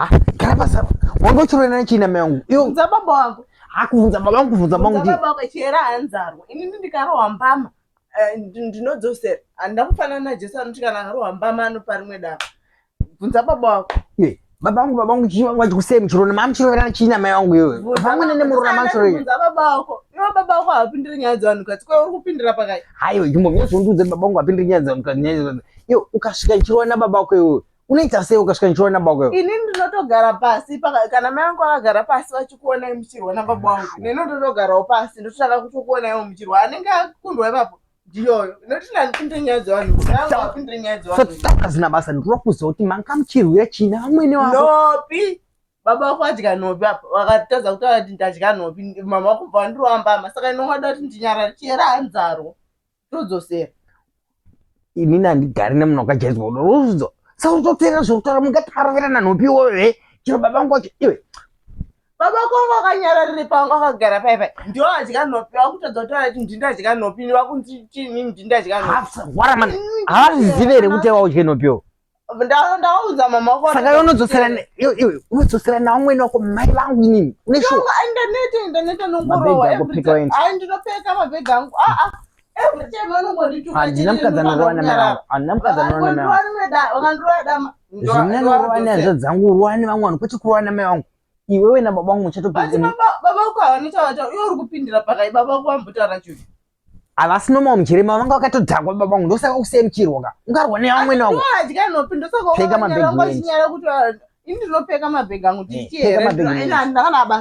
Ah, gara pasi apa. Wanga uchiroverana chii namai vangu? Iwe Bvunza baba wako. Ah, kubvunza baba vangu, kubvunza baba vangu. Bvunza baba wako chera hanzarwa. Inini ndikarohwa mbama eh, ndinodzosera. Handina kufanana naJesu anoti kana akarohwa mbama anopa rimwe dama. Bvunza baba wako. Iwe, baba vangu, baba vangu chii vangu vachikusei muchiroona mamuchiroverana chii namai vangu iwe? Vamwene nemuroora mamuchiroverana. Bvunza baba wako. Iwe baba wako havapindiri nyaya dzevanhukadzi. Ko uri kupindira pakai? Haiwa, chimbomira baba vangu vapindiri nyaya dzevanhukadzi, nyaya dzevanhukadzi. Iwe ukasvika ndichiroora nababa vako iwe. Unoita sei ukasvika ndichiona baba wako? Ini ndinotogara pasi kana mai vangu vakagara pasi vachikuonai muchirwa nababa wangu. Neni ndotogarawo pasi ndototanga kutokuonaiwo muchirwa. Anenge akundwa ipapo ndiyoyo. Noti ndandipinde nyaya dzevanhu. Ndapinde nyaya dzevanhu. Saka zina basa ndinoda kuziva kuti manga muchirwira chii navamwene wako. Nopi. Baba vako vadya nhopi apa vakatadza kutaura kuti ndadya nhopi mama vako bva vandirova saka inongada kuti ndinyarare chera hanzarwo. Todzosera. Inini handigari nemunhu wakajaidzwa kudaro uzvidzo. Saka utoteerera zvekutaura mungati aroverana nhopi iwoyo he chero baba vangu wacho iwe. Baba vako vanga vakanyararire pavanga vakagara pai pai. Ndiwo adya nhopi vakutadza kutaura kuti ndindadya nhopi vakuti inini ndindadya nhopi. Hafsa wara man. Havazvizive here kuti waudye nhopi iwo? Ndakaudza mama wako. Saka iwe unodzosera iwe unodzosera naumweni wako mai vangu inini. Une shuwa. Ndaneta ndaneta nongorowa. Mabhegi ako peka uende. Ai ndinopeka mabhegi angu. Ah ah. Every time vanongondituka. Handina mukadzi anorowa namai vangu. Handina mukadzi anorowa namai vangu. Vakandurova dama. Zvina norowa nehanzvadzi dzangu urowa nevamwe vanhu kwete kurowa namai vangu. Iwewe nababa vangu muchatopedza. Baba vako havana chavataura. Iwe uri kupindira pakai baba vako vambotaura chinhu. Havasi normal muchirema vanga vakatodhakwa baba vangu ndosaka kusei muchirwa ka ungarwa nevamwene vangu adya nhopi ndosaka Pfeka mabhegi wachinyara kuti ini ndinopfeka mabhegi angu Eh, pfeka mabhegi ndichiera ndakana basa.